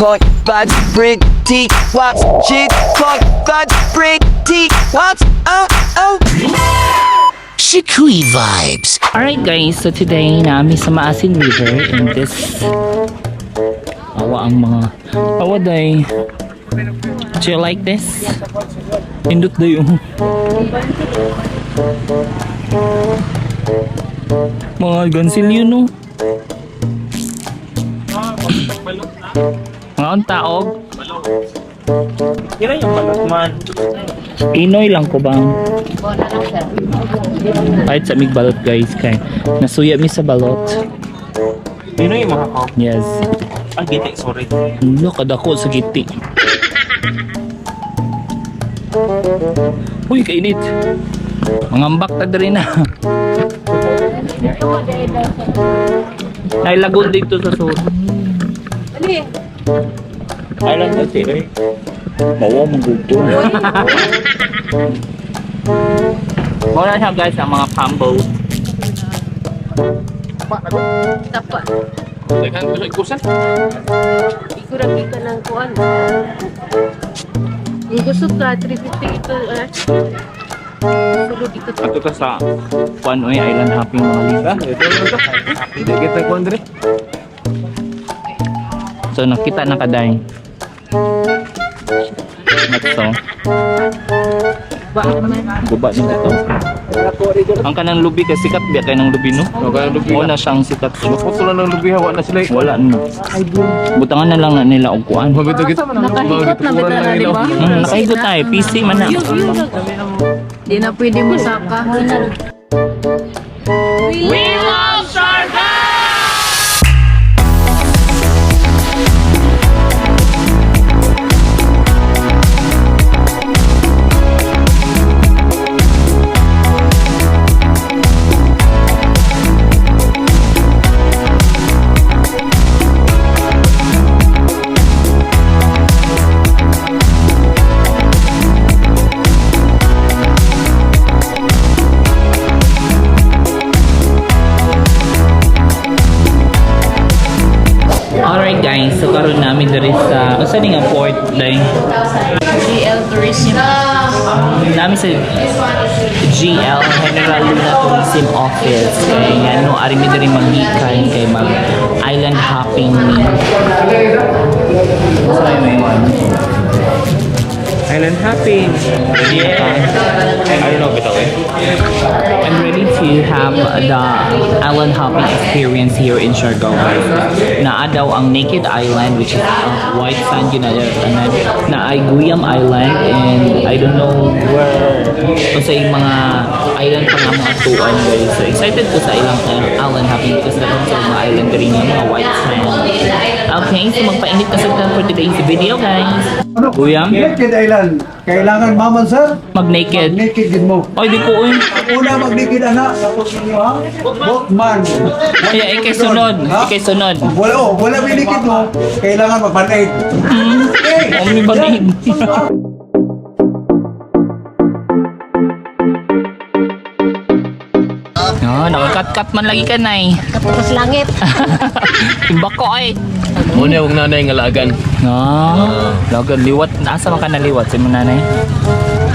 Point five pretty watch shit point five pretty watch oh. Shikui vibes. Alright guys, so today naami sa Maasin River and this awa ang mga awa day. Do you like this? Indot day oh. Mga gansilyo no. Mga taog. Kira yung balot man. Inoy lang ko bang. Kahit sa mig balot guys kay nasuya mi sa balot. Pino yung mga kao. Yes. Ah, giti, sorry. Look, kadako sa giti. Uy, kainit. Mangambak ta diri na. Nailagon dito sa sur. Island kasi, eh. Bawa mong gusto. Wala siya guys ang mga pambo. Tapa. Daghan ko sa ikusan. Ikuragi ka ng kuan. Ang gusto ka, 350 ito. Ah. Sulod ito. Ato ka sa kuan oy island hopping mga liga. Ah, ito lang ito. Hindi kita ko, Andre. So nakita na kaday. Next so. Guba ni ito. Ang kanang lubi kay sikat biya kay ng lubi no. Okay, lubi. Mo na siyang sikat. Maputo lang ng lubi, hawa na sila. Eh. Wala na. Butangan na lang na nila og kuan. Mabito git. Nakahigot na ba na, di ba? Nakaigot tayo, PC man na. Di na pwede mo saka. We love Siargao! Alright guys, so karon namin diri sa usa ni nga port day. GL Tourism. Namin sa GL General Luna Tourism Office kay ngano ari mi diri magikan kay mag island hopping mi. Sorry, may one. Island hopping. Yeah. I don't know, bitaw eh. I'm ready to have the island hopping experience here in Siargao guys. Naa daw ang Naked Island which is ang white sand yun na na ay Guyam Island and I don't know where kung sa yung mga island pa nga mga tuan guys. So excited ko sa ilang island hopping because meron sa mga island diri nga mga white sand. Okay, so magpainit na sa for today's video guys. Guyam, Naked Island. Kailangan maman sir, mag-naked. naked din mo. Ay, di ko uy. Una mag-naked ana, tapos ninyo ha? Boatman. Kaya ikay sunod, ikay sunod. Wala oh, wala may naked mo. Kailangan magpanaid. Okay. Oh, may banig. No, nakakat-kat man lagi ka, Nay. Kapos langit. Timbak ko ay. Una, huwag nanay nga lagan. No. Lagan liwat asa man ka naliwat sa imong nanay?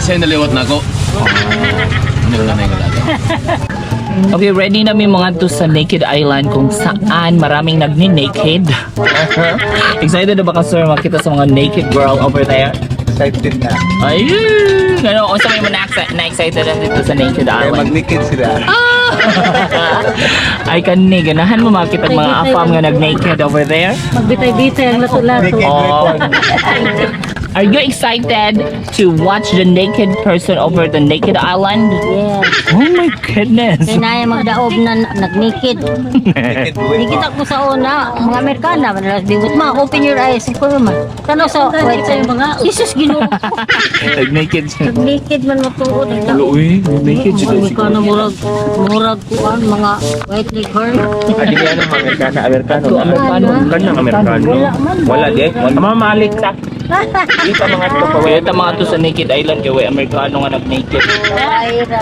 Siya naliwat na ako. Una, huwag nanay nga lagan. Okay, ready na mi mga to sa Naked Island kung saan maraming nagne-naked. Excited na ba ka sir makita sa mga naked girl over there? Excited na. Ay, ano, unsa may mo na-excited na dito sa Naked Kaya Island? mag-naked sila. Ay kani ganahan mo makita ang mga afam nga nag-naked over there. Magbitay-bitay ang lato-lato. Naked Oh. weapon. Are you excited to watch the naked person over the naked island? Yes. Oh my goodness. Kaya na magdaob na nagnikid. Naked weapon. Nikit ako sa una, mga Amerikana, madalas bigot ma, open your eyes. Ko man. Tanaw sa white sand. Jesus Ginoo. Nag-naked siya. Nagnikid man matuod. Hello, uy, naked siya. Amerikana murag murag kuan mga white leghorn. Adi ano, Amerikano, Amerikano. Ako, Amerikano. Kanyang Amerikano. Wala man. Wala di. Mamalik sa. Di pa mga to pa. Kaya ta mga to sa naked island kay way Amerikano nga nag-naked. Ay, ra.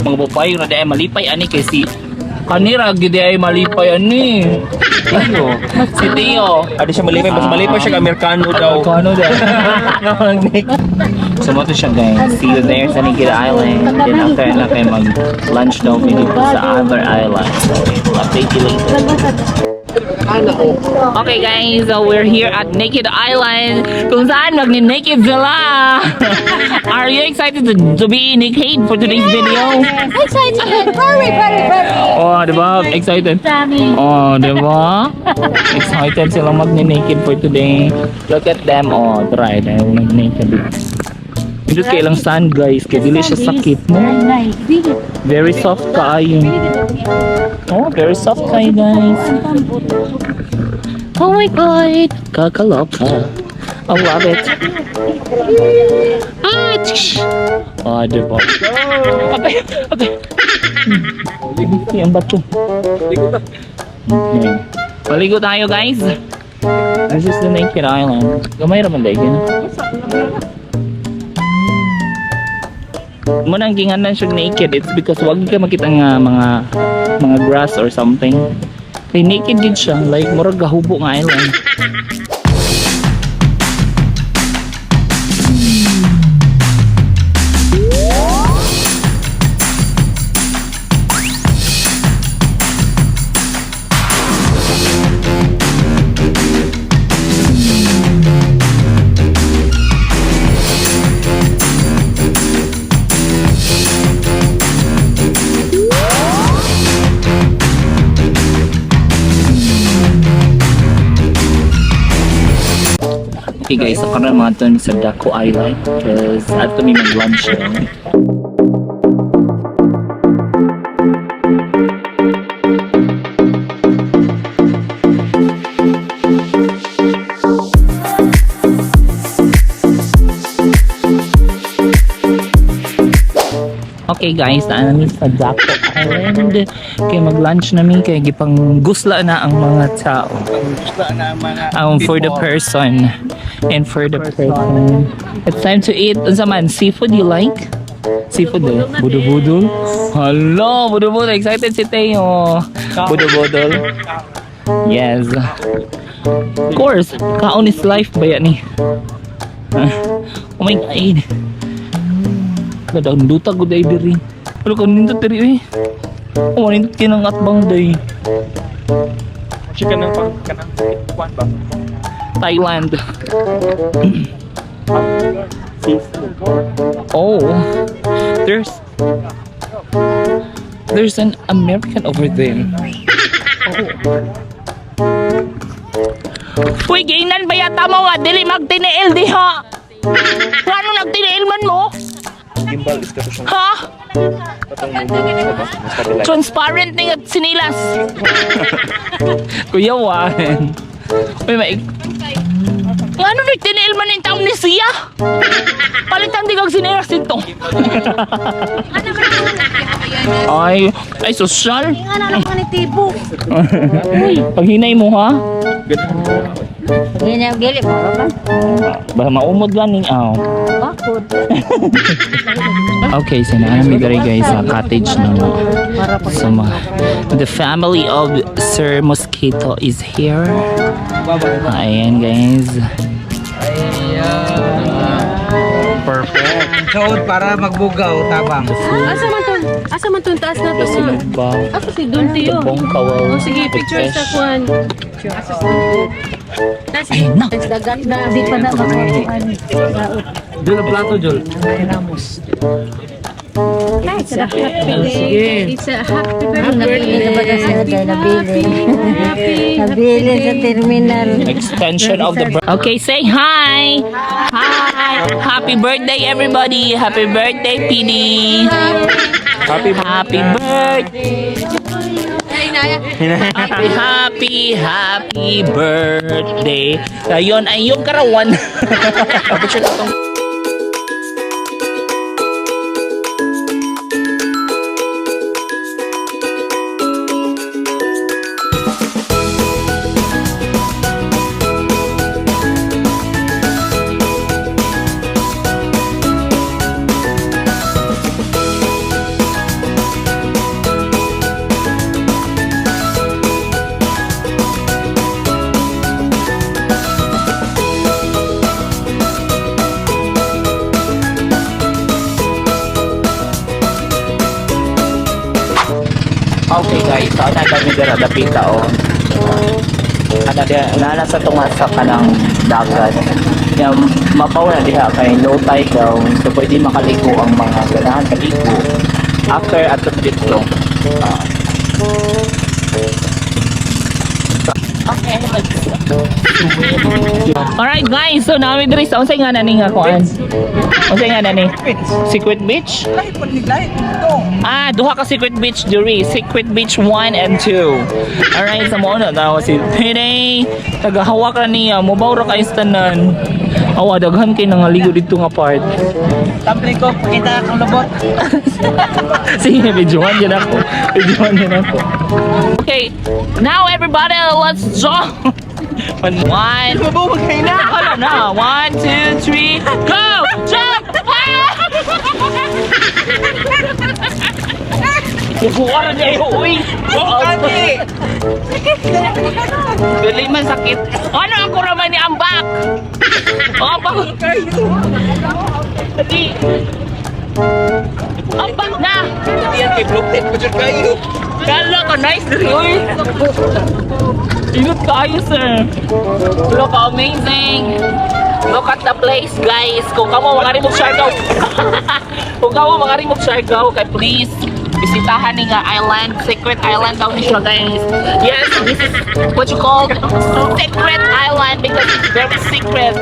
Mga babae ra dai malipay ani kay si Kanira gid ay malipay ani. Teo. Si Teo. Adi siya malipay, mas malipay siya ka Amerikano daw. Amerikano daw. So mo to siya, guys. See you there sa Naked Island. Then after na kayo mag-lunch daw mi dito sa other island. So we'll update you later. Okay guys, so we're here at Naked Island kung saan magne-naked sila. Are you excited to be naked for today's video? Excited! Very, very, very! Oh, di ba? Excited. Oh, di ba? Excited sila magne-naked for today. Look at them. Oh, try. Dahil mag-naked. Hindi kay ilang sand, guys. Kaya dili siya sakit mo. Nice. Very soft kaayo. Oh, very soft kayo, guys. Oh my God! Kakaloka. I love it. Ah, tsh! Oh, di ba? Okay, okay. Ang bato. Okay. Paligo tayo, guys. This is the Naked Island. Gamay raman dahil yun. Mo nang ginganan siya naked, it's because wag ka makita nga mga grass or something. Kay naked gid siya, like murag gahubo nga island. Okay guys, so karon mga to sa Daco Island because ato mi mag-lunch eh. Okay guys, naa nami sa Daco Island. Kaya mag-lunch nami kay gipang gusla na ang mga tao. For the person and for the person. It's time to eat. Unsa man, seafood you like? Seafood eh. Budo-budol. Hello, budo-budol. Excited si Teo. Budo-budol. Yes. Of course, kaon is life ba yan eh. Oh my God. Kadang duta gud ay diri. Wala ka nindot diri eh. Oh, nindot kinang atbang day. Siya kanang pang kanang kuan ba? Thailand. Oh, there's an American over there. Oh. Uy, giingnan ba yata mo nga dili magtiniil diha? Ngano nagtiniil man mo? Gimbal is kato siyang Ha? patong mo ba? Stabilize. Transparent ni nga sinilas. Kuya Juan. Uy, may. Ngano nagtiniil man yung taong ni siya? Palitan di kag sinilas dito. Ay, ay social. Ano lang ni Tibo? Paghinay mo ha. Ganyan, gili mo ba? Baka maumod lang ning aw. Bakod. Okay, so naa mi diri guys sa cottage no. So mga, the family of Sir Mosquito is here. Ayan guys. Perfect. Suod para magbugaw tabang. Asa man to? Asa man to taas na to nga? Ba? Asa si Don Tio? Bong kawal. Oh, sige, picture sa kuan. Asa si Ay, na. Dagat na. Di pa na makakuan. Jul, ang plato, Jul. It's a happy day. It's a happy Nabili na ba kasi birthday. nabili? Happy, Nabili sa terminal. Extension of the Okay, say hi. Hi. Happy birthday everybody. Happy birthday PD. Happy Happy birthday. Happy, happy, happy birthday. Ngayon ay iyong karawan. Picture na tong Guys. So ana kami dira dapita oh. Ana diha naa sa tunga sa kanang dagat. Ya mapaw na diha kay low tide daw. So pwede makaligo ang mga ganahan kaligo after ato dito. Ah. Okay, let's swim. Alright guys, so namin diri sa unsay nga na ni nga kuan? Unsay nga na ni? Secret Beach? Lahi po ni lahi ito. Ah, duha ka Secret Beach diri. Secret Beach 1 and 2. Alright, sa mo na daw si Pene. Tagahawak ra niya, mobaw ra kay tanan. Awa daghan kay nangaligo dito nga part. Tabli ko, kita akong lobot. Sige, videohan yun ako. Videohan yun ako. Okay, now everybody, let's jump! One, Mabaw kay na. Hold na. One, two, three, go! Jump! Ah! Kukuha na niya uy! Ate. Dili man sakit. Ano ako raman ni Ambak? Oh, ambak. Di. Ambak na! Diyan kay blue tape ko jud kayo. Kala ko nice diri uy. Inot kaayo, sir. Look amazing. Look at the place, guys. Kung kamo mga rimog Siargao. Kung kamo mga rimog Siargao, kay please bisitahan ni nga island, secret island daw ni siya, guys. Yes, this is what you call secret island because it's very secret.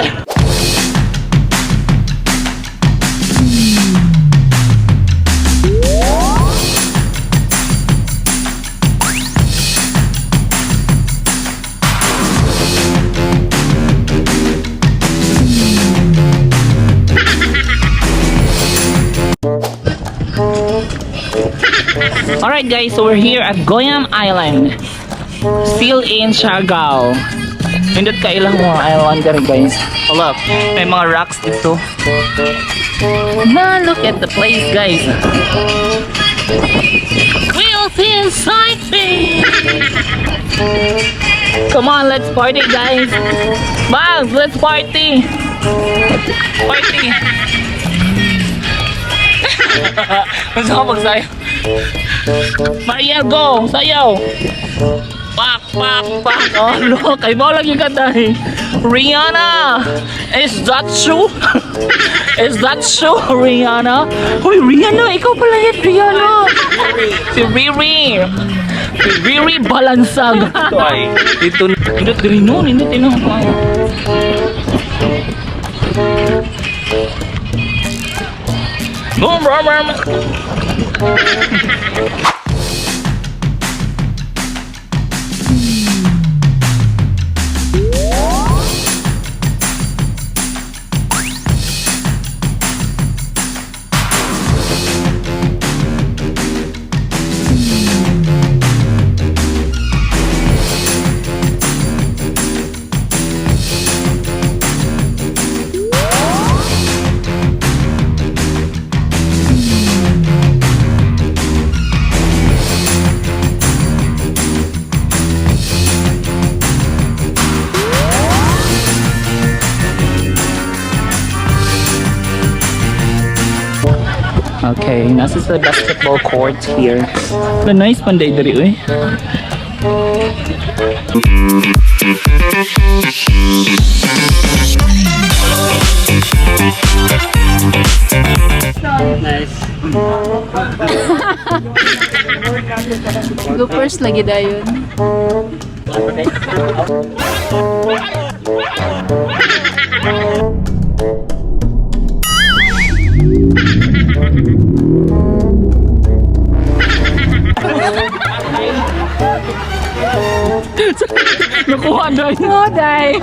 Alright guys, so we're here at Goyam Island. Still in Siargao. Nindot ka ilang mga island dere guys. Look, may mga rocks dito. Na, look at the place, guys. Wheels inside me. Come on, let's party, guys. Bugs, let's party. Party. Gusto ko magsayaw. Maria, go! Sayaw! Pak, pak, pak! Oh, look! Ay, mo lagi ka dahil. Rihanna! Is that you? Is that you, Rihanna? Hoy, Rihanna! Ikaw pala yan, Rihanna! Si Riri! Si Riri Balansag! Ito ay, ito, ito, ito, noon, ito, ito, Boom, boom, boom. Okay, nasa sa basketball court here. The nice panday diri uy. Bloopers lagi dayon. Nakuha na yun. Oh, day.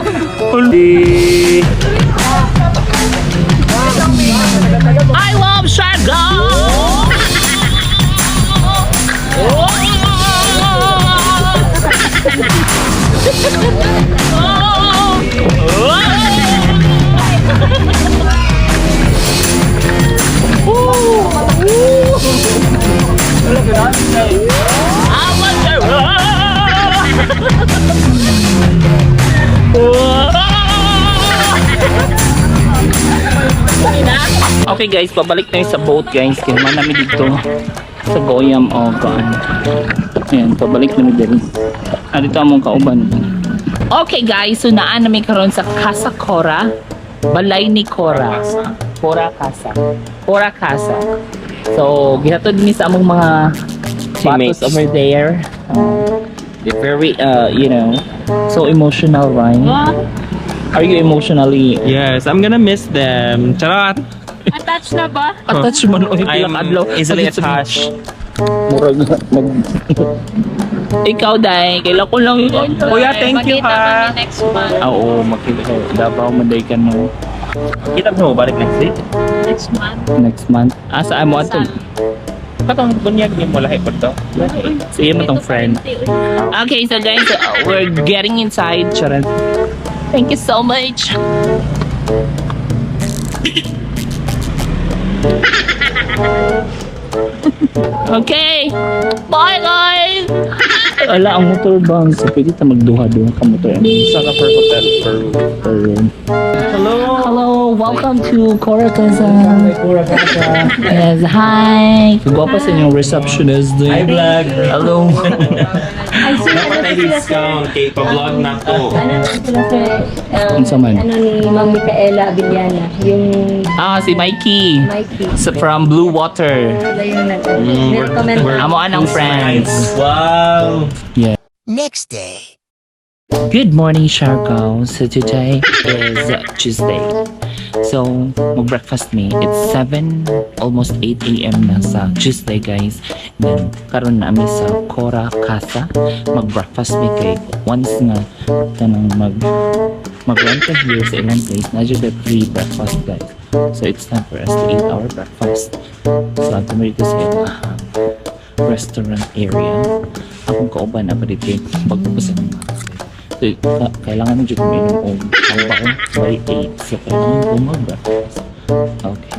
I love Siargao! I love Okay guys, pabalik na sa boat, guys. Kaya man namin dito. Sa Goyam o kuan. Ayan, pabalik na mi diri. Ah, dito among kauban. Okay guys, so naa na mi karon sa Casa Cora. Balay ni Cora. Cora Casa. Cora Casa. So, gihatod mi sa among mga Teammates. batos over there. They're very, so emotional, right? Are you emotionally Yes, I'm gonna miss them. Charot! Attached na ba? attached man o I'm easily attached. Murag mag. Ikaw, Day. Kailan ko lang ikaw. Kuya, thank you Magkita ha. kami next month. Ah, oo, makita ko. Davao, Manday ka no. Kita mo balik next week? Next month. Next month. Ah, saan mo ato? Katong bunyag ni mo lahi po to. Sa iyo mo tong friend. Okay, so guys, we're getting inside. Charan. Thank you so much. Okay. Bye, guys. Ala, ang motor bang? So, pwede ta magduha-duha ka motor. Sana per hotel, per room. Per room. Hello! Hello, welcome to Cora Casa. Yes, hi. Guwapo sa inyong receptionist. Hi, vlog! Hello. Dapat ay discount kay pa-vlog na to. Ano sila sir? Unsa man? Ano ni Ma'am Micaela Abellana, yung Ah, si Mikey. Mikey. So, from Blue Water. Sila yung nag-recommend. Amo anang friends. Wow! Yeah. Next day. Good morning, Siargao. So today is Tuesday. So, mag-breakfast me. It's 7, almost 8 a.m. na sa Tuesday, guys. Then, karon na mi sa Cora Casa. Mag-breakfast me kay once nga kanang mag-rent ka here sa ilang place, na the free breakfast, guys. So, it's time for us to eat our breakfast. So, ato mo dito sa ilang restaurant area. Akong kauban na pa dito pagpapasa ng mga. So, kailangan mo dyan uminom og ang by 8. So, kailangan ko mag-breakfast. Okay.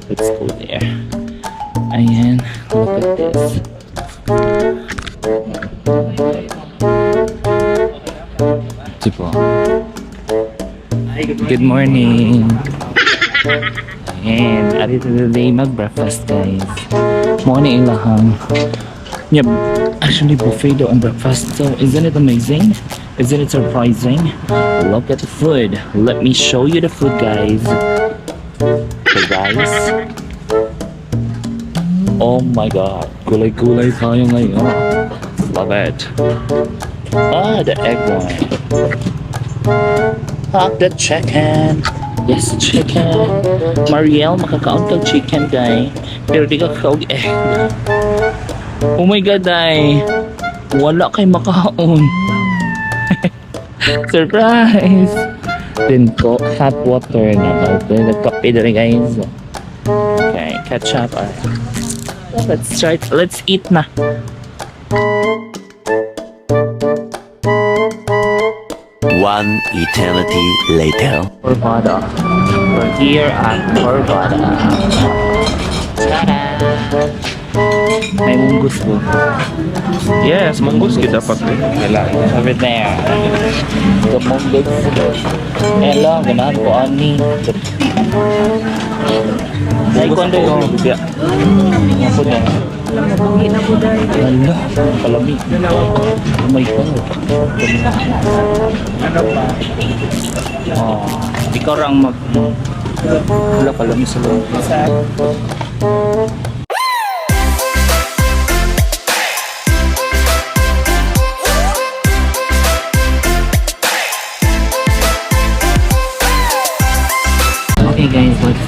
Let's go there. Ayan. Look at this. Diba? Good morning. Ayan. Ari today mag-breakfast, guys. Morning ilahang. Yep. Actually, buffet daw ang breakfast. So, isn't it amazing? Isn't it surprising? Look at the food. Let me show you the food, guys. The rice. Oh my God. Gulay-gulay tayo ngayon. Love it. Ah, the egg one. Hot the chicken. Yes, chicken. Mariel, makakaon kag chicken, day. Pero di ka kaog egg. Oh my God, day. Wala kay makaon. Surprise! Then ko hot water na. Okay, nagkape diri, guys. Okay, ketchup. Alright. Let's start. Let's eat na. One eternity later. Corvada. We're here at Corvada. Ta-da! May munggus po. Yes, munggus kita dapat. Over there. The munggus. Ela, ganahan ko ani. Ay, kuwan daw. Biya. Ako na. Ala, kalami. Oh my God. Ano pa? Oh, ikaw rang mag. Wala, kalami sa loob. Okay guys, let's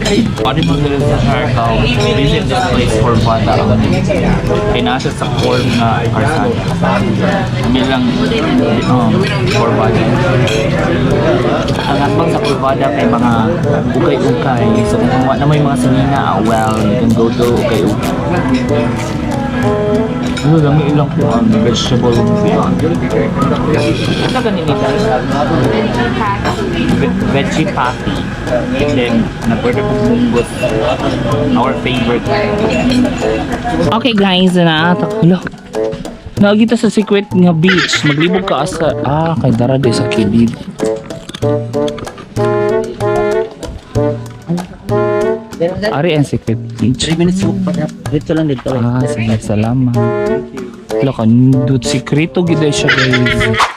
eat. Pwede mo sila sa Siargao, visit this place for bata. Kaya nasa sa core nga karsada. Kami lang Corvada. Ang atbang sa Corvada kay mga ukay-ukay. So kung wala na may mga sinina, ah, well, you can go to ukay-ukay. Ano lang ilang po ang vegetable. Ano ganun nila? Veggie patty. And then, nag-order po munggos. Our favorite. Okay guys, na hala. Nagita sa secret nga beach. Maglibog ka sa. Ah, kay dara di sa kilid. Ari ang secret beach. 3 minutes walk pa dito lang dito. Ah, sige, salamat. Wala ka, nindot. Sikreto gid siya, guys.